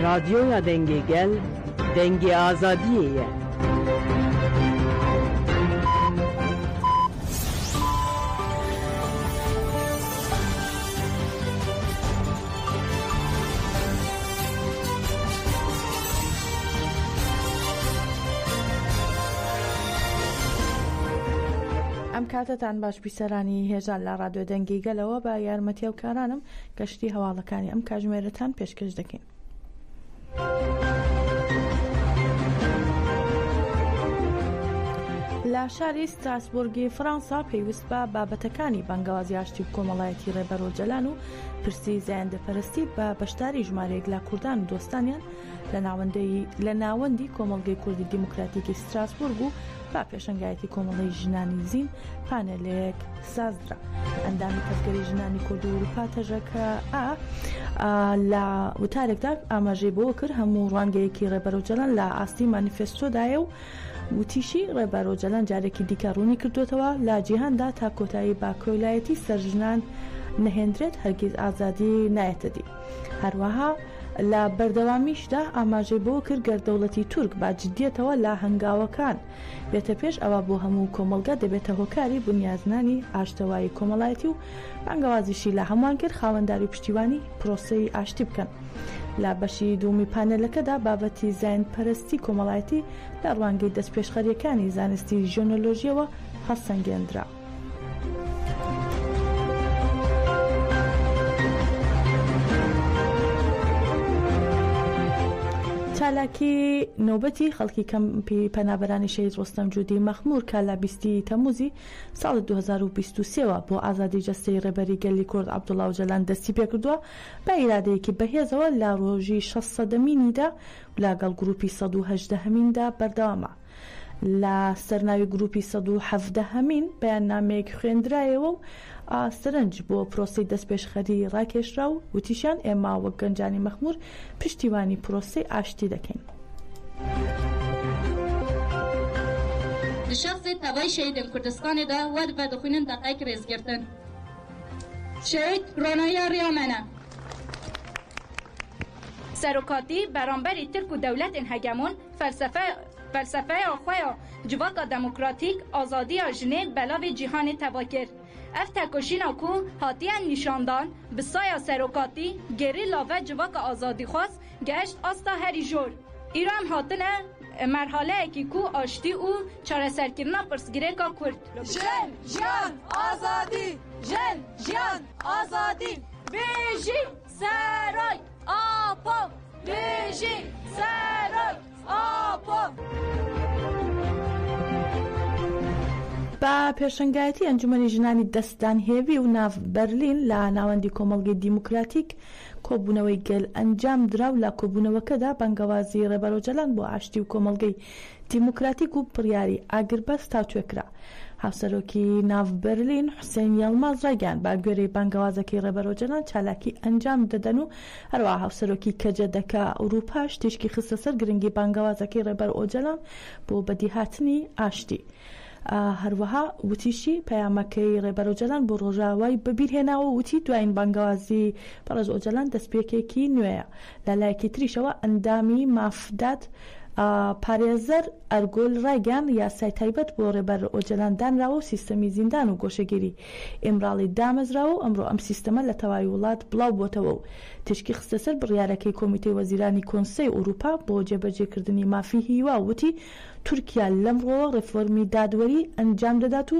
Radyoya Dengê Gel, dengê azadiyê ye. ئەم کاتەتان باش بیسەرانی هێژا لە ڕادیۆ دەنگی گەلەوە بە یارمەتی هاوکارانم گەشتی هەواڵەکانی ئەم کاژمێرەتان پێشکەش دەکەین. لە شاری ستراسبورگی فڕانسا پەیوەست بە بابەتەکانی بانگەوازی ئاشتی و کۆمەڵایەتی ڕێبەر ئۆجەلان و پرسی زایەندەپەرستی بە بەشداری ژمارەیەک لە کوردان و دۆستانیان لە ناوەندەی لە ناوەندی کۆمەڵگەی کوردی دیموکراتیکی ستراسبورگ و بە پێشەنگایەتی کۆمەڵەی ژنانی زین پانێلێک سازدرا. ئەندامی تەڤگەری ژنانی کورد و ئورووپا تەژەکە ئا لە وتارێکدا ئاماژەی بەوە کرد هەموو ڕوانگەیەکی ڕێبەر ئۆجەلان لە ئاستی مانیفێستۆدایە و وتیشی ڕێبەر ئۆجەلان جارێکی دیکە ڕوونی کردووەتەوە لە جیهاندا تا کۆتایی بە کۆیلایەتی سەر ژنان نەهێندرێت هەرگیز ئازادی نایەتە دی. هەروەها لە بەردەوامیشدا ئاماژەی بەوە کرد گەر دەوڵەتی تورک بە جدیەتەوە لە هەنگاوەکان بێتە پێش ئەوا بۆ هەموو کۆمەڵگە دەبێتە هۆکاری بنیازنانی ئاشتەوایی کۆمەڵایەتی و بانگەوازیشی لە هەمووان کرد خاوەنداری و پشتیوانی پرۆسەی ئاشتی بکەن. لە بەشی دووەمی پانێلەکەدا بابەتی زایەندپەرستی کۆمەڵایەتی لە ڕوانگەی دەستپێشخەرییەکانی زانستی ژنۆلۆژییەوە هەڵسەنگێندرا. چالاکی نۆبەتی خەڵکی کەمپی پەنابەرانی شەهید ڕۆستەم جودی مەخمور کە لە بیستی تەمموزی ساڵی 2023 وە بۆ ئازادی جەستەی ڕێبەری گەلی کورد عەبدوڵا ئۆجەلان دەستی پێکردووە بە ئیرادەیەکی بەهێزەوە لە ڕۆژی شەست سەدەمینیدا و لەگەڵ گروپی 118 هەمیندا بەردەوامە. لە سەر ناوی گروپی 117 هەمین بەیاننامەیەک خوێندرایەوە و سەرنج بۆ پرۆسەی دەستپێشخەری ڕاکێشرا و وتیشیان ئێمە وەک گەنجانی مەخمور پشتیوانی پرۆسەی ئاشتی دەکەین. Di şexsê tevayî şehîdên Kurdistanê de we vedixwînin deqeyek rêzgirtin. Şehîd ronahiya rêya me ne. Serokatî beramberî Tirk û dewletên hegemon felsefe felsefeya xwe ya civaka demokratîk, azadiya jinê belavê cîhanê teva kir. Ev tekoşîna ku hatiye nîşandan bi saya serokatî, gerîla ve civaka azadîxwaz gehişt asta herî jor. Îro em hatine merhaleyekî ku aştî û çareserkirina pirsgirêka Kurd. Jin, jiyan, azadî! Jin, jiyan, azadî! Bijî Serok Apo! Bijî Serok Apo! بە پێشەنگایەتی ئەنجومەنی ژنانی دەستان هێوی و ناڤ بەرلین لە ناوەندی کۆمەڵگەی دیموکراتیک کۆبوونەوەی گەل ئەنجام درا و لە کۆبوونەوەکەدا بانگەوازی ڕێبەر ئۆجەلان بۆ ئاشتی و کۆمەڵگەی دیموکراتیک و بڕیاری ئاگربەست تاوتوێ کرا. هاوسەرۆکی ناڤ بەرلین حوسێن یەڵماز ڕایگەیاند، بە گوێرەی بانگەوازەکەی ڕێبەر ئۆجەلان چالاکی ئەنجام دەدەن و هەروەها هاوسەرۆکی کەجەدەکە ئەوروپاش تیشکی خستە سەر گرنگی بانگەوازەکەی ڕێبەر ئۆجەلان بۆ بەدیهاتنی ئاشتی. هەروەها وتیشی، پەیامەکەی ڕێبەر ئۆجەلان بۆ ڕۆژئاوای بەبیرهێناوە و وتی، دوایین بانگەوازی بەڕێز ئۆجەلان دەستپێکێکی نوێیە. لە لایەکی تریشەوە ئەندامی مافداد پارێزەر ئەرگۆل ڕایگەیاند، یاسای تایبەت بۆ ڕێبەر ئۆجەلان دانراوە و سیستەمی زیندان و گۆشەگیری ئیمراڵی دامەزراوە و ئەمڕۆ ئەم سیستەمە لە تەواوی وڵات بڵاوبووەتەوە و تیشکی خستەسەر بڕیارەکەی کۆمیتەی وەزیرانی کۆنسەی ئەوروپا بۆ جێبەجێکردنی مافی هیوا و وتی، تورکیا لەمڕۆوە ڕێفۆرمی دادوەری ئەنجام دەدات و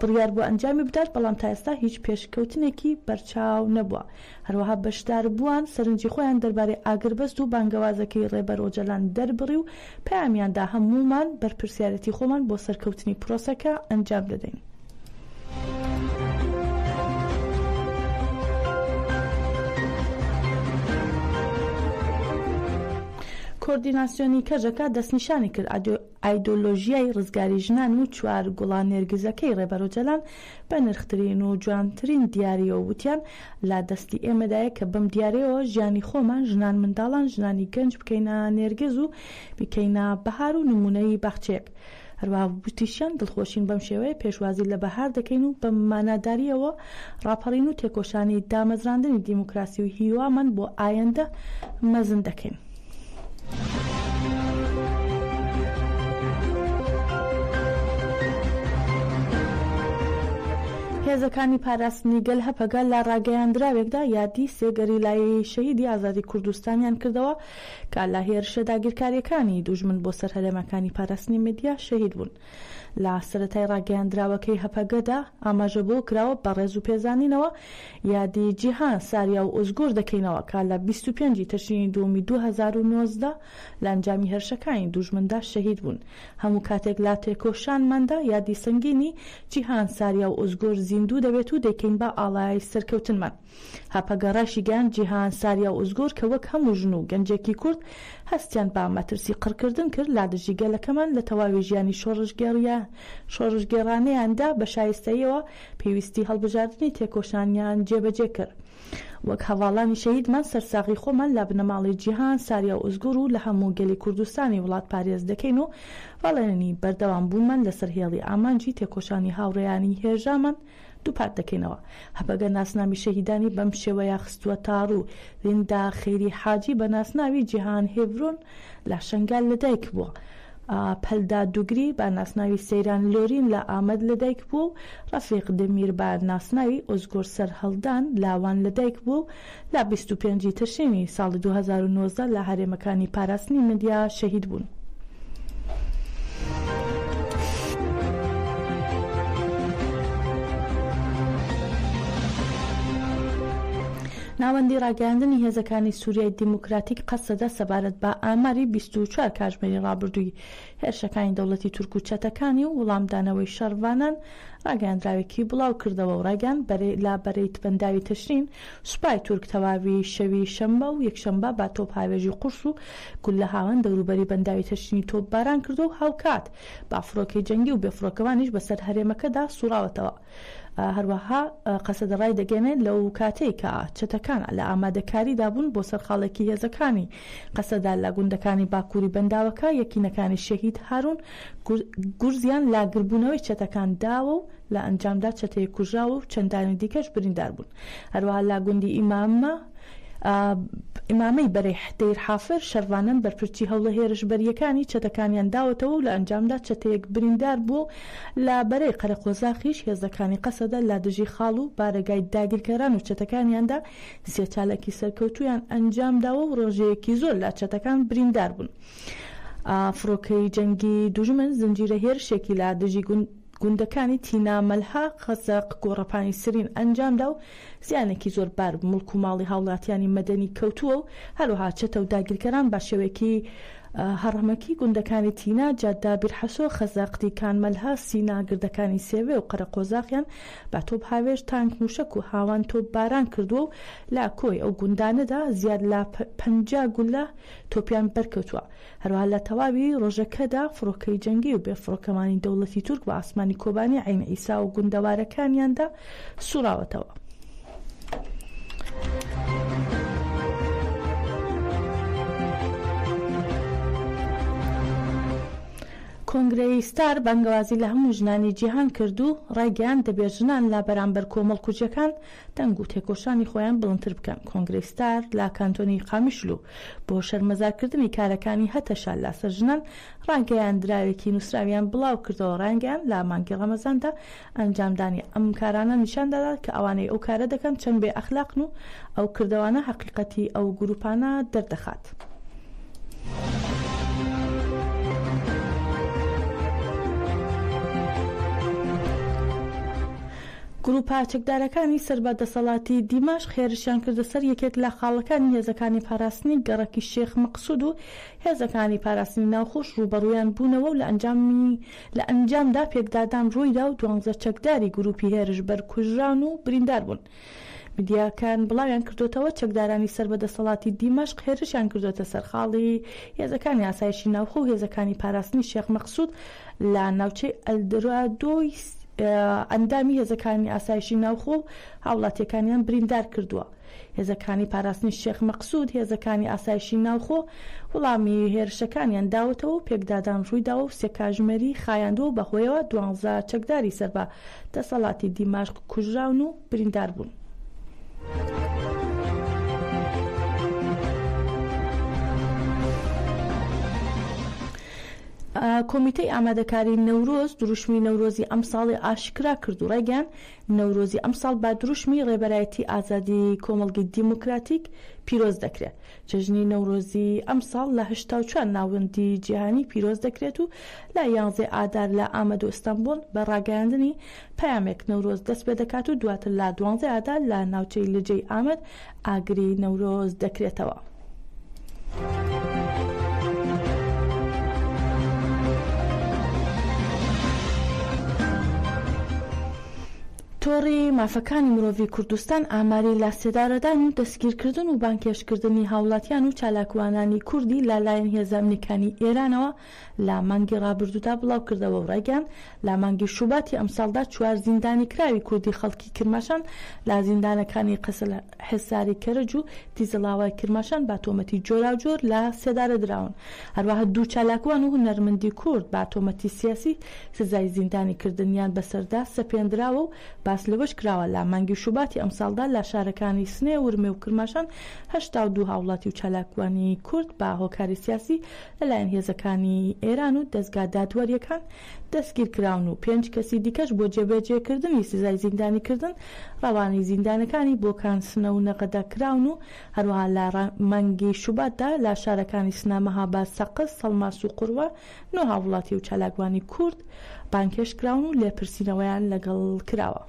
بڕیار بووە ئەنجامی بدات، بەڵام تا ئێستا هیچ پێشکەوتنێکی بەرچاو نەبووە. هەروەها بەشداربووان سەرنجی خۆیان دەربارەی ئاگربەست و بانگەوازەکەی ڕێبەر ئۆجەلان دەربڕی و پەیامیان دا هەموومان بەرپرسیارێتی خۆمان بۆ سەرکەوتنی پرۆسەکە ئەنجام دەدەین. کۆردیناسیۆنی کەژەکە دەستنیشانی کرد، ئایدۆلۆژیای ڕزگاری ژنان و چوار گوڵە نێرگزەکەی ڕێبەر ئۆجەلان بە نرخترین و جوانترین دیارییە و وتیان، لە دەستی ئێمەدایە کە بەم دیارییەوە ژیانی خۆمان، ژنان، منداڵان، ژنانی گەنج بکەینە نێرگز و بیکەینە بەهار و نموونەی باخچەیەک. هەروەها وتیشیان، دڵخۆشین بەم شێوەیە پێشوازی لە بەهار دەکەین و بە مانادارییەوە ڕاپەڕین و تێکۆشانی دامەزراندنی دیموکراسی و هیوامان بۆ ئایندە مەزن دەکەین. هێزەکانی پاراستنی گەل هەپەگە لە ڕاگەیاندراوێکدا یادی سێ گەریلای شەهیدی ئازادی کوردستانیان کردەوە کە لە هێرشە داگیرکارییەکانی دوژمن بۆ سەر هەرێمەکانی پاراستنی میدیا شەهید بوون. لە سەرەتای ڕاگەیاندراوەکەی هەپەگەدا ئاماژە بەوە کراوە، بە ڕێز و پێزانینەوە یادی جیهان ساریا و ئۆزگور دەکەینەوە کە لە 25 ی تشرینی دووەمی 2019 لە ئەنجامی هێرشەکانی دوژمندا شەهید بوون. هەموو کاتێک لە تێکۆشانماندا یادی سەنگینی جیهان ساریا و ئۆزگور زیندوو دەبێت و دەیکەین بە ئاڵای سەرکەوتنمان. هەپەگە ڕایشیگەیاند، جیهان ساریا و ئۆزگور کە وەک هەموو ژن و گەنجێکی کورد هەستیان بە مەترسی قڕکردن کرد لە دژی گەلەکەمان لە تەواوی ژیانی شۆڕشگێڕانەیاندا بە شایستەییەوە پێویستی هەڵبژاردنی تێکۆشانیان جێبەجێ کرد. وەک هەڤاڵانی شەهیدمان سەرساغی خۆمان لە بنەماڵەی جیهان ساریا و ئۆزگور و لە هەموو گەلی کوردستانی وڵاتپارێز دەکەین و بەڵێنی بەردەوام بوونمان لەسەر هێڵی ئامانجی تێکۆشانی هاوڕێیانی هێژامان دووپات دەکەینەوە، هەپەگە ناسنامی شەهیدانی بەم شێوەیە خستووەتەڕوو، لیندا خەیری حاجی بە ناسناوی جیهان هێڤرۆن لە شەنگال لەدایکبووە، پەلدا دوگری بە ناسناوی سەیران لۆرین لە ئامەد لەدایکبووە و ڕەفیق دەمیر بە ناسناوی ئۆزگۆر سەرهەڵدان لە وان لەدایکبووە و لە 25 ی تشرینی ساڵی 2019 لە هەرێمەکانی پاراستنی مەدیا شەهید بوون. ناوەندی ڕاگەیاندنی هێزەکانی سوریای دیموکراتیک قەسەدە سەبارەت بە ئاماری 24 کاتژمێری ڕابردووی هێرشەکانی دەوڵەتی تورک و چەتەکانی و وڵامدانەوەی شەڕڤانان ڕاگەیاندراوێکی بڵاو کردەوە و ڕایگەیاند لە بەرەی بەنداوی تشرین سوپای تورک تەواوی شەوی شەممە و یەکشەممە بە تۆپهاوێژی قورس و گوللە هاوەن دەوروبەری بەنداوی تشرینی تۆپباران کردووە و هاوکات بە فڕۆکەی جەنگی و بێفڕۆکەوانیش بەسەر هەرێمەکەدا سوڕاوەتەوە. هەروەها قەسەدە ڕایدەگەیەنێت لەو کاتەی کە چەتەکان لە ئامادەکاریدا بوون بۆ سەر خاڵێکی هێزەکانی قەسەدە لە گوندەکانی باکووری بەنداوەکە، یەکینەکانی شەهید هارون گورزیان لە گربوونەوەی چەتەکان داوە و لە ئەنجامدا چەتەیەک کوژراوە و چەندانی دیکەش بریندار بوون. هەروەها لە گوندی ئیمامە ئیمامەی بەرەی دەیر حافر شەرڤانان بەرپرچی هەوڵە هێرشبەرییەکانی چەتەکانیان داوەتەوە و لە ئەنجامدا چەتەیەک بریندار بووە و لە بەرەی قەرەقۆزاخیش هێزەکانی قەسەدە لە دژی خاڵ و بارەگای داگیرکەران و چەتەکانیاندا سێ چالاکی سەرکەوتوویان ئەنجامداوە و ڕێژەیەکی زۆر لە چەتەکان بریندار بوون. فڕۆکەی جەنگی دوژمن زنجیرە هێرشێکی لە دژی گوندەکانی تینا، مەلها، قەزەق، گۆڕەپانی سرین ئەنجامدا و زیانێکی زۆر بار موڵک و ماڵی هاوڵاتیانی مەدەنی کەوتووە و هەروەها چەتە و داگیرکەران بە شێوەیەکی هەڕەمەکی گوندەکانی تینا، جادە، بیرحەسۆ، خەزەق، دیکان، مەلها، سینا، گردەکانی سێوێ و قەرەقۆزاخیان بە تۆپهاوێژ، تانک، موشەک و هاوان تۆپباران کردووە و لە کۆی ئەو گوندانەدا زیاد لە 50 گوللە تۆپیان بەرکەوتووە. هەروەها لە تەواوی ڕۆژەکەدا فڕۆکەی جەنگی و بێفڕۆکەوانی دەوڵەتی تورک بە ئاسمانی کۆبانی، عەین عیسا و گوندەوارەکانیاندا سوڕاوەتەوە. کۆنگرەی ستار بانگەوازی لە هەموو ژنانی جیهان کرد و ڕایگەیاند، دەبێت ژنان لە بەرامبەر کۆمەڵکوژیەکان دەنگ و تێکۆشانی خۆیان بڵندتر بکەن. کۆنگرەی ستار لە کانتۆنی قامیشلو بۆ شەرمەزارکردنی کارەکانی هەتەشە لەسەر ژنان ڕاگەیاندراوێکی نووسراویان بڵاوکردەوە ڕایانگەیاند لە مانگی ڕەمەزاندا ئەنجامدانی ئەم کارانە نیشان دەدات کە ئەوانەی ئەو کارە دەکەن چەند بێ ئەخلاقن و ئەو کردەوانە هەقیقەتی ئەو گروپانە دەردەخات. گروپە چەکدارەکانی سەر بە دەسەڵاتی دیمەشق هێرشیان کردە سەر یەکێک لە خاڵەکانی هێزەکانی پاراستنی گەڕەکی شێخ مەقسود و هێزەکانی پاراستنی ناوخۆش ڕووبەڕوویان بوونەوە و لە ئەنجامی لە ئەنجامدا پێکدادان ڕوویدا و دوانزە چەکداری گروپی هێرشبەر کوژران و بریندار بوون. میدیاکان بڵاویان کردۆتەوە، چەکدارانی سەر بە دەسەڵاتی دیمەشق هێرشیان کردۆتە سەر خاڵی هێزەکانی ئاسایشی ناوخۆ و هێزەکانی پاراستنی شێخ مەقسود لە ناوچەی ئەلدرادۆی. ئەندامی هێزەکانی ئاسایشی ناوخۆ و هاوڵاتییەکانیان بریندار کردووە. هێزەکانی پاراستنی شێخ مەقسود، هێزەکانی ئاسایشی ناوخۆ وڵامی هێرشەکانیان داوەتەوە و پێکدادان ڕوویداوە و سێ کاژمێری خایاندووە و بەهۆیەوە دوانزە چەکداری سەر بە دەسەڵاتی دیمەشق کوژراون و بریندار بوون. کۆمیتەی ئامادەکاری نەورۆز دروشمی نەورۆزی ئەمساڵی ئاشکرا کرد و ڕایگەیاند، نەورۆزی ئەمساڵ بە دروشمی ڕێبەرایەتی ئازادی کۆمەڵگەی دیموکراتیک پیرۆز دەکرێت. جەژنی نەورۆزی ئەمساڵ لە 84 ناوەندی جیهانی پیرۆز دەکرێت و لە یانزەی ئادار لە ئامەد و ئیستەنبوڵ بە ڕاگەیاندنی پەیامێک نەورۆز دەست پێدەکات و دواتر لە دوانزەی ئادار لە ناوچەی لجەی ئامەد ئاگری نەورۆز دەکرێتەوە. تۆڕی مافەکانی مرۆڤی کوردستان ئاماری لاسێدارەدان و دەستگیرکردن و بانگهێشتکردنی هاوڵاتیان و چالاکوانانی کوردی لە لایەن هێزە ئەمنیکانی ئێرانەوە لە مانگی ڕابردوودا بڵاوکردەوە و ڕایگەیاند، لە مانگی شوباتی ئەمساڵدا چوار زیندانیکراوی کوردی خەڵکی کرماشان لە زیندانەکانی قسل حساری کەرەج و دیزڵاوای کرماشان بە تۆمەتی جۆراوجۆر لە سێدارە دراون. هەروەها دوو چالاکوان و هونەرمەندی کورد بە تۆمەتی سیاسی سزای زیندانیکردنیان بەسەردا سەپێندراوە و باس لەوەش کراوە لە مانگی شوباتی ئەمساڵدا لە شارەکانی سنێ، ورمێ و کرماشان 82 هاوڵاتی و چالاکوانی کورد بە هۆکاری سیاسی لەلایەن هێزەکانی ئێران و دەزگا دادوەرییەکان دەستگیرکراون و پێنج کەسی دیکەش بۆ جێبەجێکردنی سزای زیندانیکردن ڕەوانەی زیندانەکانی بۆکان، سنە و نەغەدە کراون و هەروەها لە مانگی شوباتدا لە شارەکانی سنە، مەهاباد، سەقز، سەڵماس و قوروە نۆ هاووڵاتی و چالاکوانی کورد بانگهێشت کراون و لێپرسینەوەیان لەگەڵ کراوە.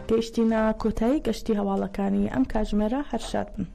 گەیشتینە کۆتایی گەشتی هەواڵەکانی ئەم کاتژمێرە هەر شاد بن.